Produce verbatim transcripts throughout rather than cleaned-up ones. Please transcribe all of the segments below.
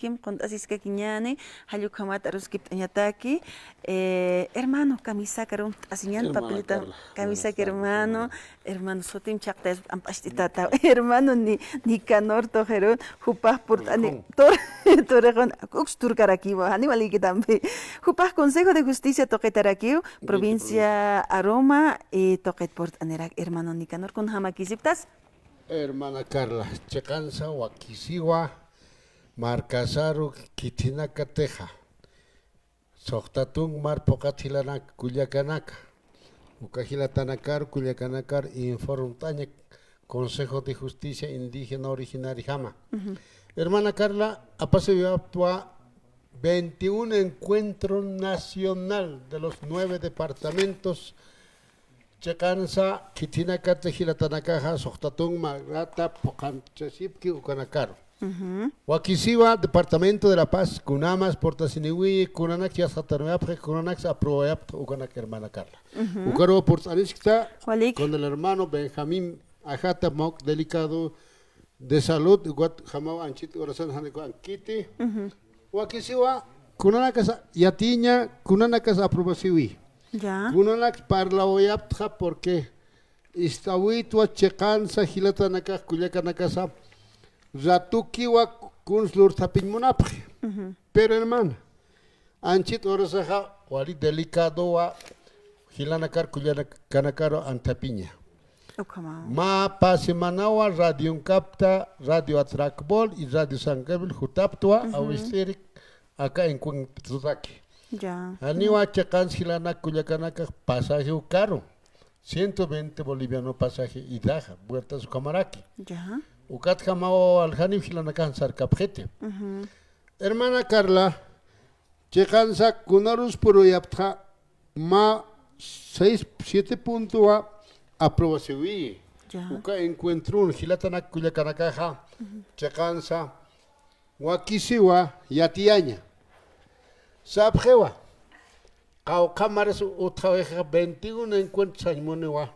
Kim qunt'asiskakiñäni, jall ukhamat aruskipt'añataki, eh, hermano, camisakarun t'asiñan, hermana papelita, Carla, camisaki buenas tardes, hermano, hermana. Hermano, sutim chhaqtayas p'amp'acht'itata, hermano Ni-, Nicanor tuqirun, jupax purt'ani, Turqun. Tur-, turqun, uks turkarakiwa, jani walikitampi. Jupax Consejo de Justicia tuqitarakiw, provincia Aroma, eh, tuqit purt'anirak, hermano Nicanor, kunjamakisiptas. Hermana Carla, chiqansa wakisiwa, markasaru khithinakatixa. Suxta tunk mar phuqhat jilanaka, kullakanaka. Uka jilatanakar, kullakanakar informt'aña Consejo de Justicia Indígena Originariojama. Ujú. Hermana Carla, apasiwayapxtwa veintiún Encuentro Nacional de los nueve departamentos. Chiqansa khithinakati jilatanakaxa suxta tunk marata phuqhanchasipki ukanakaru. Ujú. Wakisiwa Departamento de La Paz, kunamas purt'asiniwi, kunanaks yasxatanuyapxi, kunanaks aprobawayapxi ukanak, hermana Carla. Ujú. Ukaru purt'aniskta, walik, con el hermano Benjamín Ajata, mawk delicado de salud, ukat jamaw anchhit urasan janiku ankiti. Ujú. Wakisiwa, kunanakas yatiña, kunanakas aprobasiwi. Ya. Kunanaks parlawayapxta, porque ist'awitwa chiqansa jilatanakax, kullakanakasa, ratukiwa kuns lurthapiñ munapxi. Ujú. Pero, hermana, anchhit urasaxa wali delicadowa jilanakar kullakanakaru anthapiña. Ukhamaw. Mä pä semanawa radionkapta, Radio Atracbol y Radio San Gabriel jutaptwa, ujú, awist'irik aka encuentrotaki. Ya. Janiwa chiqans jilanak kullakanakax pasaje ukaru. Ciento veinte boliviano pasaje idaxa, vueltas ukhamaraki. Ya. Ukatjamaw waljaniw jilanakan sarkapxiti. Ujú. Hermana Carla, chiqansa kunarus puruyapxta mä seis, siete puntowa aprobasiwi. Ya. Uka encuentrun jilatanak kullakanakaxa, ujú, chiqansa wakisiwa yatiyaña. Sapxiwa, qawqha maras utjawixa veintiún encuentro sañ muniwa,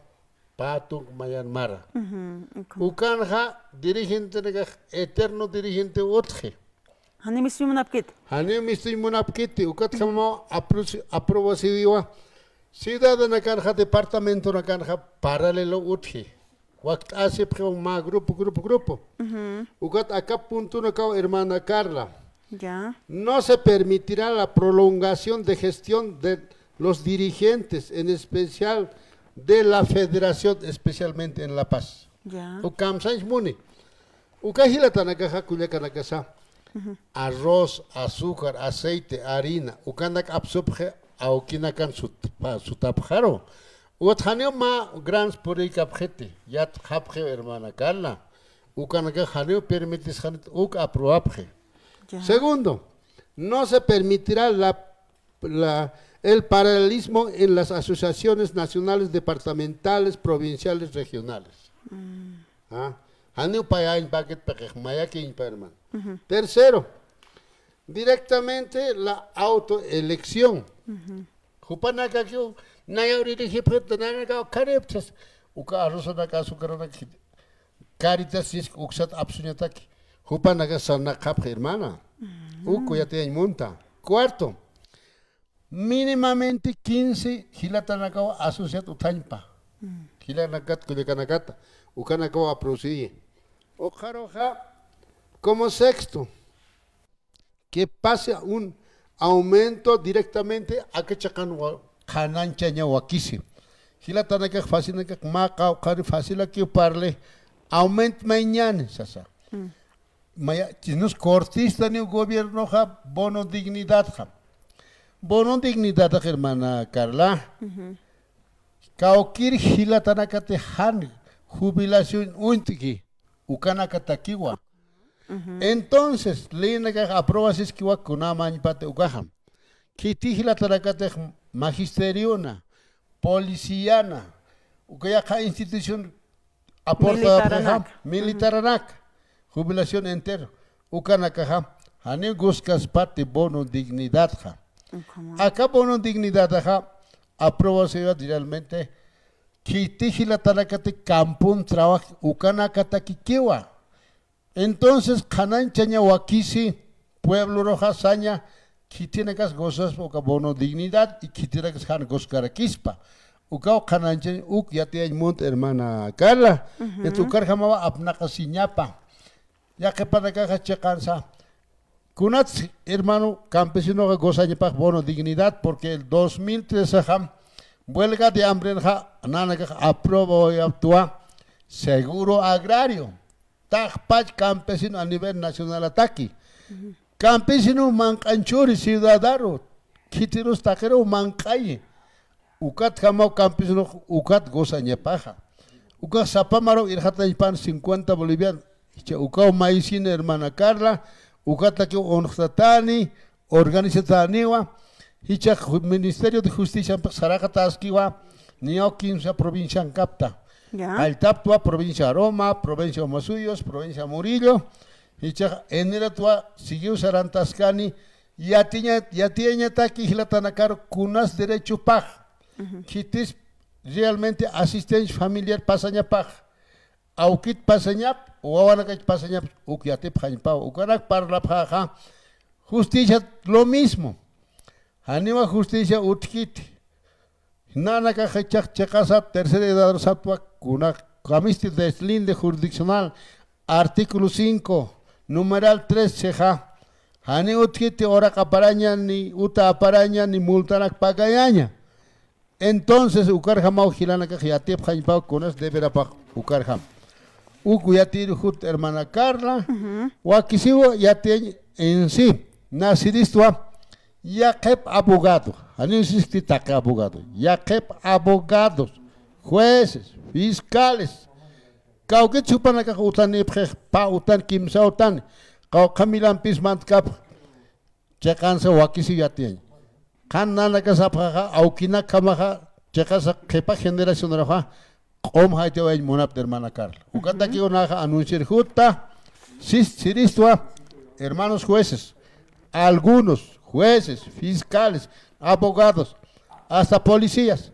pä tunk mayan mara. Ujú, ukham. Ukanxa dirigentenakax eterno dirigente utji. Janiw mistuñ munapkiti. Janiw mistuñ munapkiti. Ukatjamaw apro-, aprobasiwiwa. Ciudadanakanxa, departamentonakanxa paralelo utji. Wakt'asipxiw mä grupo, grupo, grupo. Ujú. Ukat aka puntonakaw, hermana Carla. Ya. No se permitirá la prolongación de gestión de los dirigentes, en especial de la federación, especialmente en La Paz. Ya. Ukham sañ muni. Uka jilatanakaxa, kullakanakasa, ujú, arroz, azúcar, aceite, harina, ukanak apsupxi awkinakan sut-, pa-, sutapxaru. Ukat janiw mä grans puriykapxiti, yatxapxi, hermana Carla. Ukanakax janiw permitisxanit, uk aprobapxi. Ya. Segundo, no se permitirá la, la, el paralelismo en las asociaciones nacionales, departamentales, provinciales, regionales. Mm. ¿Ah? Janiw payañ pakit paqix, mayakiñ pa, hermano. Ujú. Tercero, directamente la autoelección. Ujú. Jupanakakiw, naya uririxipxit, nanakaw kharipchas. Uka arrozanak, azucaranak, karitas sisk uksat apsuñataki. Jupanakax sarnaqapxi, hermana. Ujú. Uku yatiyañ munta. Cuarto, mínimamente quince jilatanakaw asociat utjañpa. Mm. Jilanakat, kullakanakata. Ukanakaw aprobasiwi. Ukxaruxa, como sexto, que pase un aumento directamente aka chiqan wa-, qhanañchaña wakisi. Jilatanakax, fasinakax, mä qawqhari fasilakiw parli, aumento mayañäni, sasa. Mm. Maya, chisnus cortistaniw gobiernoxa bono dignidadxa. Bono dignidadax, hermana Carla, ujú, kawkir jilatanakati jan jubilación uñt'ki, ukanakatakiwa. Ujú. Entonces, leynakax aprobasiskiwa kunamañpati ukaxa. Khiti jilatanakatix magisteriona, policiana, uka yaqha institución aportadapxixa, militaranak, ujú, militaranak, jubilación entero, ukanakaxa, janiw guskaspati bono dignidadxa. Ujú. Aka bono dignidadaxa aprobasiwa realmente, khiti jilatanakati kampun trabaj ukanakatakikiwa. Entonces, qhanañchaña wakisi, puebloruxa saña, khitinakas gozaspa uka bono dignidad, y khitinakas jan goskarakispa. Ukaw qhanañchañ uk yatiyañ munt, hermana Carla. Entonces, ukarjamawa apnaqasiñapa. Yaqhipanakaxa chiqansa. Kunats, hermano, campesinoxa gozañapax bono dignidad, porque el dos mil trece jam, huelga de hambre ja, nanakax aprobawayaptwa seguro agrario. Taqpach campesino a nivel nacional ataki. Campesino manq'anchuri ciudadano, khitirus taqiru manq'ayi. Ukat jamaw campesino ukat gozañapaxa. Ukax sapa maraw irxatañpan cincuenta boliviano. Jichha ukaw maysin, hermana Carla, ukatakiw unxtatani, organizatäniwa, jichhax ju-, Ministerio de Justiciampix saraqataskiwa, niyaw kimsa provinciankapta. Ya. Qalltaptwa provincia Aroma, provincia Omasuyos, provincia Murillo, jichhax eneratwa siguiw sarantaskani, yatiña-, yatiyañataki jilatanakaru kunas derechopax, khitis realmente asistencia familiar pasañapax, awkit pasañap, wawanakach pasañap, uk yatipxañpaw, ukanak parlapxaxa, justicia lo mismo. Janiwa justicia utjkiti. Nanakax jichhax chiqasa tercera edad saptwa, kunak kamisti deslinde jurisdiccional, artículo cinco, numeral tres chiqa. Jani utjkiti uraq aparaña, ni uta aparaña, ni multanak pagayaña. Entonces, ukarjamaw jilanakax yatipxañpaw kunas deberapax ukarjam. Uk yatiru jut, hermana Carla, wakisiwa yatiñ en sí, nasiristwa, yaqhip abogado, janiw sisti taqi abogado, yaqhip abogados, jueces, fiscales, kawkit jupanakax utanipxix, pä utan, kimsa utan, qawqha milampis mantkapx, chiqansa wakisiw yatiñ. Qhan nanaka sapxaxa, awkinakjamaxa, chiqasa qhipa generacionaraxa, q'um jaytiwayañ munapta, hermana Carla. Ukatakiw naxa anunciar jutta, sis-, siristwa, hermanos jueces, algunos jueces, fiscales, abogados, hasta policías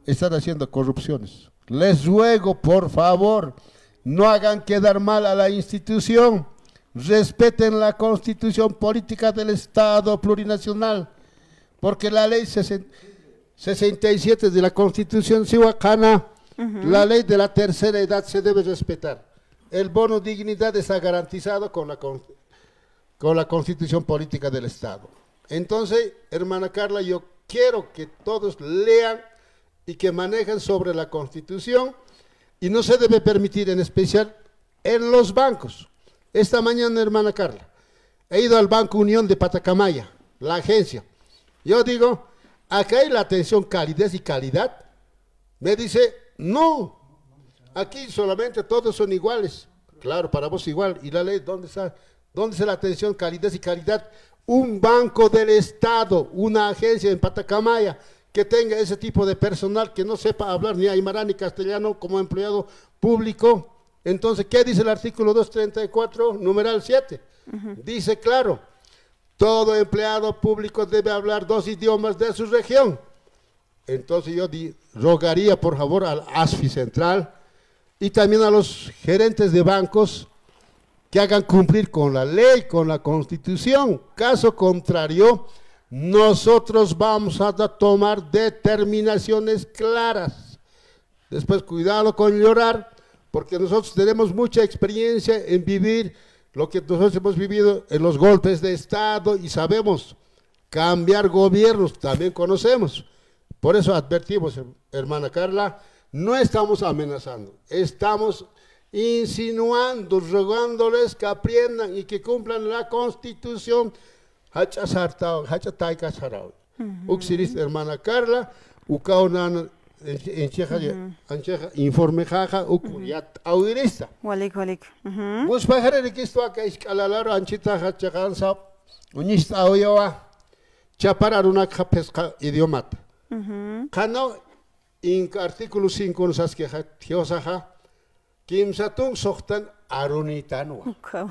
están haciendo corrupciones. Les ruego, por favor, no hagan quedar mal a la institución. Respeten la Constitución Política del Estado Plurinacional, porque la ley sesen-, sesenta y siete de la Constitución siwa qhana, la ley de la tercera edad se debe respetar. El bono dignidad está garantizado con la con-, con la Constitución Política del Estado. Entonces, hermana Carla, yo quiero que todos lean y que manejen sobre la Constitución, y no se debe permitir, en especial en los bancos. Esta mañana, hermana Carla, he ido al Banco Unión de Patacamaya, la agencia. Yo digo, acá hay la atención, calidez y calidad. Me dice, no, aquí solamente todos son iguales. Claro, para vos igual. ¿Y la ley dónde está? ¿Dónde está la atención, calidez y calidad? Un banco del Estado, una agencia en Patacamaya que tenga ese tipo de personal que no sepa hablar ni aymara ni castellano como empleado público. Entonces, ¿qué dice el artículo doscientos treinta y cuatro, numeral siete? Dice claro, todo empleado público debe hablar dos idiomas de su región. Entonces yo di-, rogaría, por favor, al ASFI Central y también a los gerentes de bancos que hagan cumplir con la ley, con la Constitución. Caso contrario, nosotros vamos a da-, tomar determinaciones claras. Después, cuidado con llorar, porque nosotros tenemos mucha experiencia en vivir lo que nosotros hemos vivido en los golpes de Estado y sabemos cambiar gobiernos, también conocemos. Por eso advertimos, her-, hermana Carla, no estamos amenazando, estamos insinuando, rogándoles que aprendan y que cumplan la Constitución. Jach'a sartaw, jach'a tayka saraw. Uksirist, hermana Carla, ukaw nan, en-, encheja, ancheja informe jaja, uku yat awirista. Walik, walik. Muspajaririkistu aka isk'alalaru anchitaxa chiqansa, uñista awyawa, chapar arunakxa phisqa idiomata. Qhanaw, inka artículo cinco nusaskixa, Diosaxa, kimsa tun suxtan arunitanwa. Ukhaw.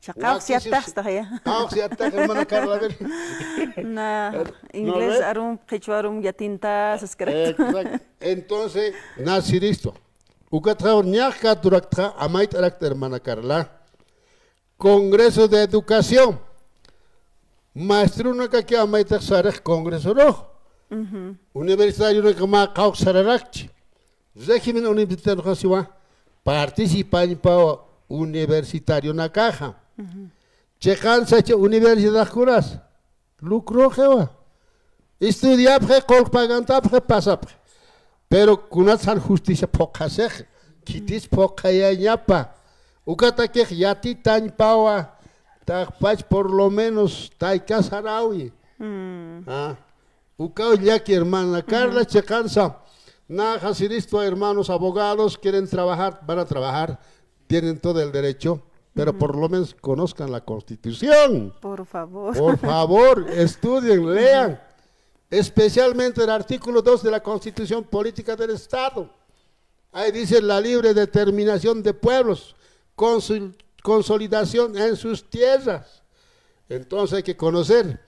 Chaqawx yattaqstaqya. Qawx yattaq, hermana Carla, a ver. Na, inglés arum, qhichwa arum yatinta, saskiraqta. Exacto. Entonces, nasiristwa. Ukatxa, ñaxka durakta, amayt'arakta, hermana Carla. Congreso de Educación. Maestronakakiw mayt'ax sarix congresorux. Universitarionakax mä qawqha sararakchi. Régimen universitarioxa siwa participañpawa universitarionakaxa. Chiqansa chay universidadkunas lucroxiwa. Estudiapxi, qullq pagantapxi, pasapxi. Pero kunatsan justicia phuqhasix, khitis phuqhayañapa. Ukatakix yatitañpawa, taqpach por lo menos tayka sarawi. Ah, ukaw llaki hermana Carla, chiqansa. Naxa siristwa hermanos abogados quieren trabajar, van a trabajar, tienen todo el derecho, pero por lo menos conozcan la Constitución. Por favor. Por favor, estudien, lean. Especialmente el artículo dos de la Constitución Política del Estado. Ahí dice la libre determinación de pueblos, consul- consolidación en sus tierras. Entonces hay que conocer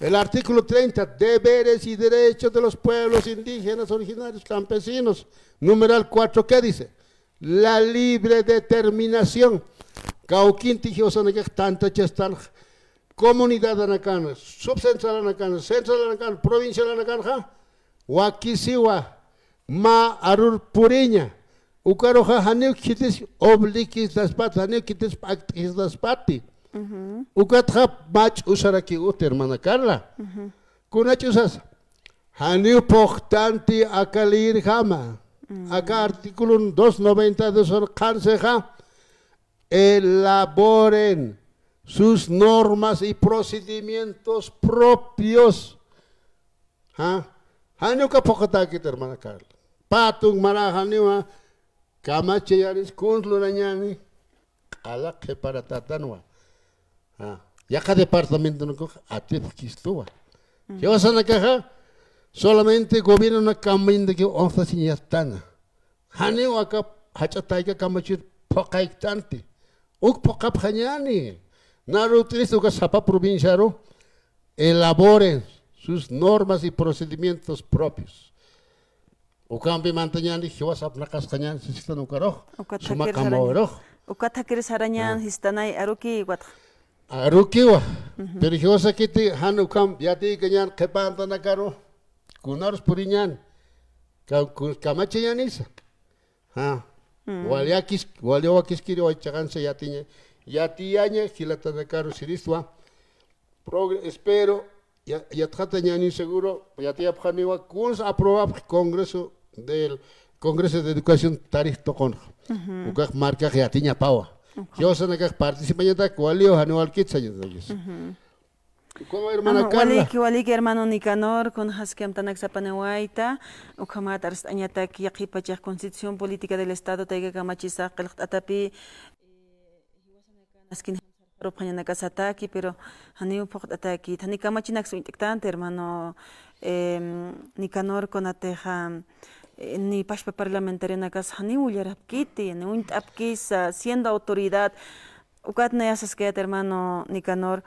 el artículo treinta, deberes y derechos de los pueblos indígenas, originarios, campesinos. Numeral cuatro, ¿qué dice? La libre determinación. Kawkinti jiwasanakax tantachastan comunidadanakan, subcentralanakan, centralanakan, provincialanakanxa, wakisiwa, mä arur puriña. Ukaruxa janiw khitis obligistaspat, janiw khitis p'akt'istaspat. Ukatxa mä ch'usarakiw uti, hermana Carla. Kuna ch'usas, janiw phuqtanti aka leyirjama. Aka artículo dos noventa y dos qhansixa, elaboren sus normas y procedimientos propios. ¿Ah? Janiw uka phuqhatäkiti, hermana Carla. Pä tunk mara janiwa kamachayanis kuns lurañäni, q'ala qhiparatätanwa. Ah, yaqha departamentonakax atipxistuwa. Jiwasanakaxa solamente gobiernonak kamamp unxtasiñatäna. Janiw aka jach'a tayka kamachir phuqhayktanti. Uk phuqhapxañäni. Naru ut'irista uka sapa provinciaru elaboren sus normas y procedimientos propios. Ukampi mantañäni, jiwas apnaqasqañäni sistan ukarux. Ukat suma jakir saraña- kamawirux. Ukat jakir sarañan sistanay aruki, ukatxa. Arukiwa. Pero jiwasakiti jan ukham yatiykañän qhipantanakaru. Kunarus puriñän. Ka- ku- kamachañänisa. Ah. Wali wakis- wali wakiskiri waychaqansa yatiña. Yatiyaña jilatanakaru siristwa. Progre- espero ya- yatxatañäni seguro, yatiyapxaniwa kuns aprobapxi Congreso del, Congreso de Educación tarix tuqunxa. Ukax markax yatiñapawa. Jiwasanakax participañatak waliw janiw walkit sañatakis. Ukawa, hermana Carla. Waliki, waliki, hermano Nicanor, kunjaski amtanak sapaniwayta, ukhamat arst'añatak yaqhipachax Constitución Política del Estado tayka kamachisax qillqt'atapi, askin sarxarupxañanakasataki, pero janiw phuqt'atäkit, jani kamachinaksa uñt'ktanti, hermano, em, Nicanor, kunatixa, eh, ni pachpa parlamentarionakas janiw ullarapkiti, ni uñt'apkisa, siendo autoridad. Ukat nayasaskayät, hermano Nicanor,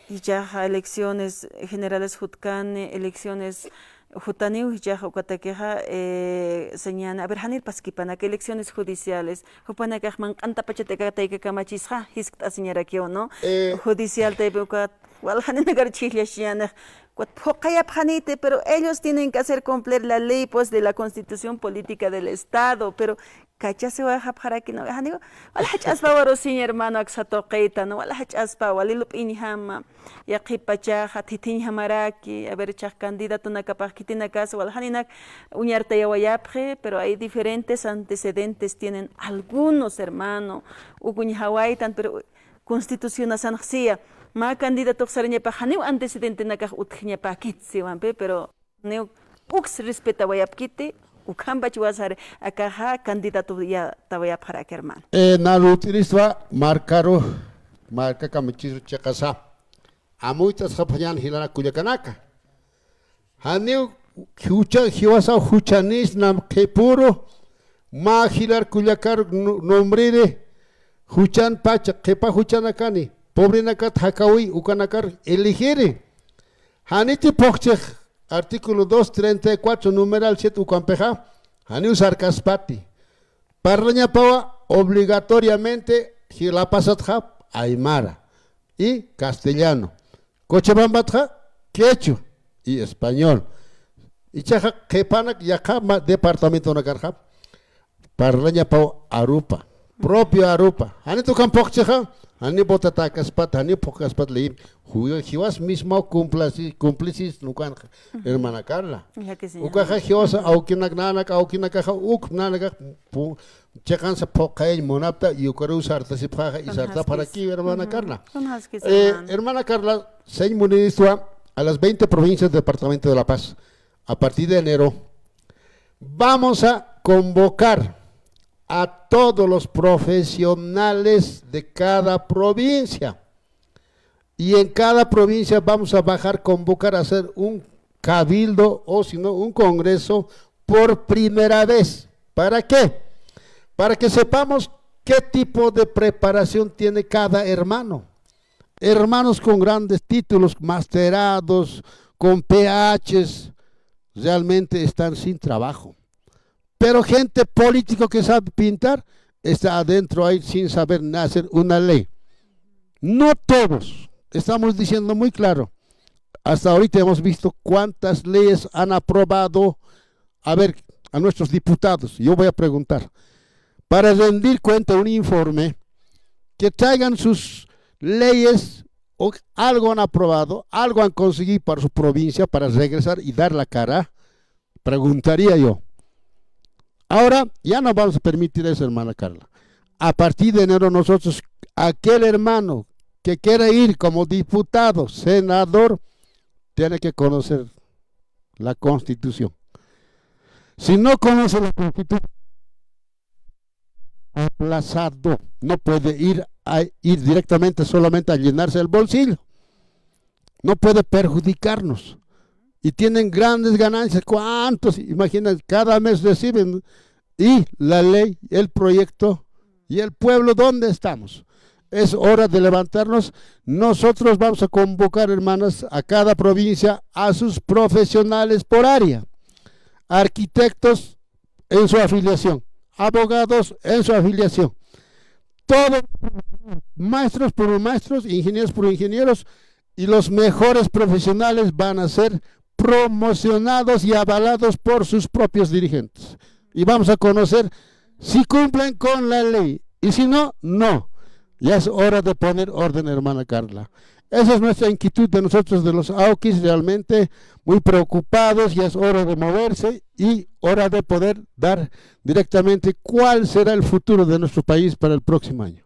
jichhaxa elecciones generales jutkani, elecciones jutaniw, jichhaxa ukatakixa, eh, sañäni, a ver, janir paskipanak, elecciones judiciales, jupanakax manq'antapachatix aka tayka kamachisxa jiskt'asiñarakiw, ¿no? Eh. Judicial taypi ukat waljaninakar chhijllasiñänix, ukat phuqayapxaniti, pero ellos tienen que hacer cumplir la ley, pues, de la Constitución Política del Estado, pero kachasiwayxapxaraki, ¿no? Janiw, wal jach'aspaw arusiñ, hermano, aksa tuqita, ¿no? Wal jach'aspaw, wali lup'iñjama. Yaqhipachaxa thithiñjamaraki, a ver, jichhax candidatonakapax khitinakas waljaninak uñartayawayapxi, pero hay diferentes antecedentes tienen algunos, hermano, uk uñjawaytan, pero constitucionasanx siya, mä candidatox sarañapax janiw antecedentenakax utjñapäkit siwampi, pero janiw uks respetawayapkiti, ukhampach wasari akaxa candidato ya tawayapxaraki, hermano. Eh, naru ut'iristwa markaru, marka kamachiru chiqasa. Amuyt'asxapxañän jilanak kullakanaka. Janiw jucha, jiwasaw juchanisna qhipüru, mä jilar kullakar nu- nombriri, juchanpacha, qhipa juchanakani, pobrenakat jakäwi, ukanakar elegiri. Janiti phuqchix artículo dos treinta y cuatro, numeral siete ukampixa, janiw sarkaspati. Parlañapawa obligatoriamente jilapasatxa aymara y castellano. Cochabambatxa quechua y español. Ichaxa qhipanak yaqha ma-, departamentonakarxa parlañapaw arupa, propio arupa. Janitu ukham phuqchixa, jani votatäkaspat, jani phuqkaspat ley. Ju-, jiwas mismaw cumplisi-, cumplisis nukanxa, hermana Carla. Ukaxa jiwasa awkinak, nanak awkinakaxa, uk nanakax pu-, chiqansa phuqayañ munapta, y ukaruw sartasipxaxa, y sartapxarakiw, hermana Carla. Eh, hermana Carla, señ muniristwa a las veinte provincias del departamento de La Paz, a partir de enero, vamos a convocar a todos los profesionales de cada provincia. Y en cada provincia vamos a bajar, convocar a hacer un cabildo o si no, un congreso por primera vez. ¿Para qué? Para que sepamos qué tipo de preparación tiene cada hermano. Hermanos con grandes títulos, masterados, con P Hs, realmente están sin trabajo. Pero gente político que sabe pintar está adentro ahí sin saber ni hacer una ley. No todos, estamos diciendo muy claro. Hasta ahorita hemos visto cuántas leyes han aprobado. A ver, a nuestros diputados, yo voy a preguntar, para rendir cuenta un informe, que traigan sus leyes o algo han aprobado, algo han conseguido para su provincia, para regresar y dar la cara, preguntaría yo. Ahora ya no vamos a permitir eso, hermana Carla. A partir de enero nosotros, aquel hermano que quiera ir como diputado, senador, tiene que conocer la Constitución. Si no conoce la Constitución, aplazado, no puede ir a, ir directamente solamente a llenarse el bolsillo. No puede perjudicarnos. Y tienen grandes ganancias. ¿Cuántos? Imagínense, cada mes reciben. Y la ley, el proyecto, y el pueblo, ¿dónde estamos? Es hora de levantarnos. Nosotros vamos a convocar, hermanas, a cada provincia a sus profesionales por área. Arquitectos en su afiliación, abogados en su afiliación. Todos, maestros por maestros, ingenieros por ingenieros, y los mejores profesionales van a ser promocionados y avalados por sus propios dirigentes. Y vamos a conocer si cumplen con la ley. Y si no, no. Ya es hora de poner orden, hermana Carla. Esa es nuestra inquietud de nosotros, de los Auquis, realmente muy preocupados. Ya es hora de moverse y hora de poder dar directamente cuál será el futuro de nuestro país para el próximo año.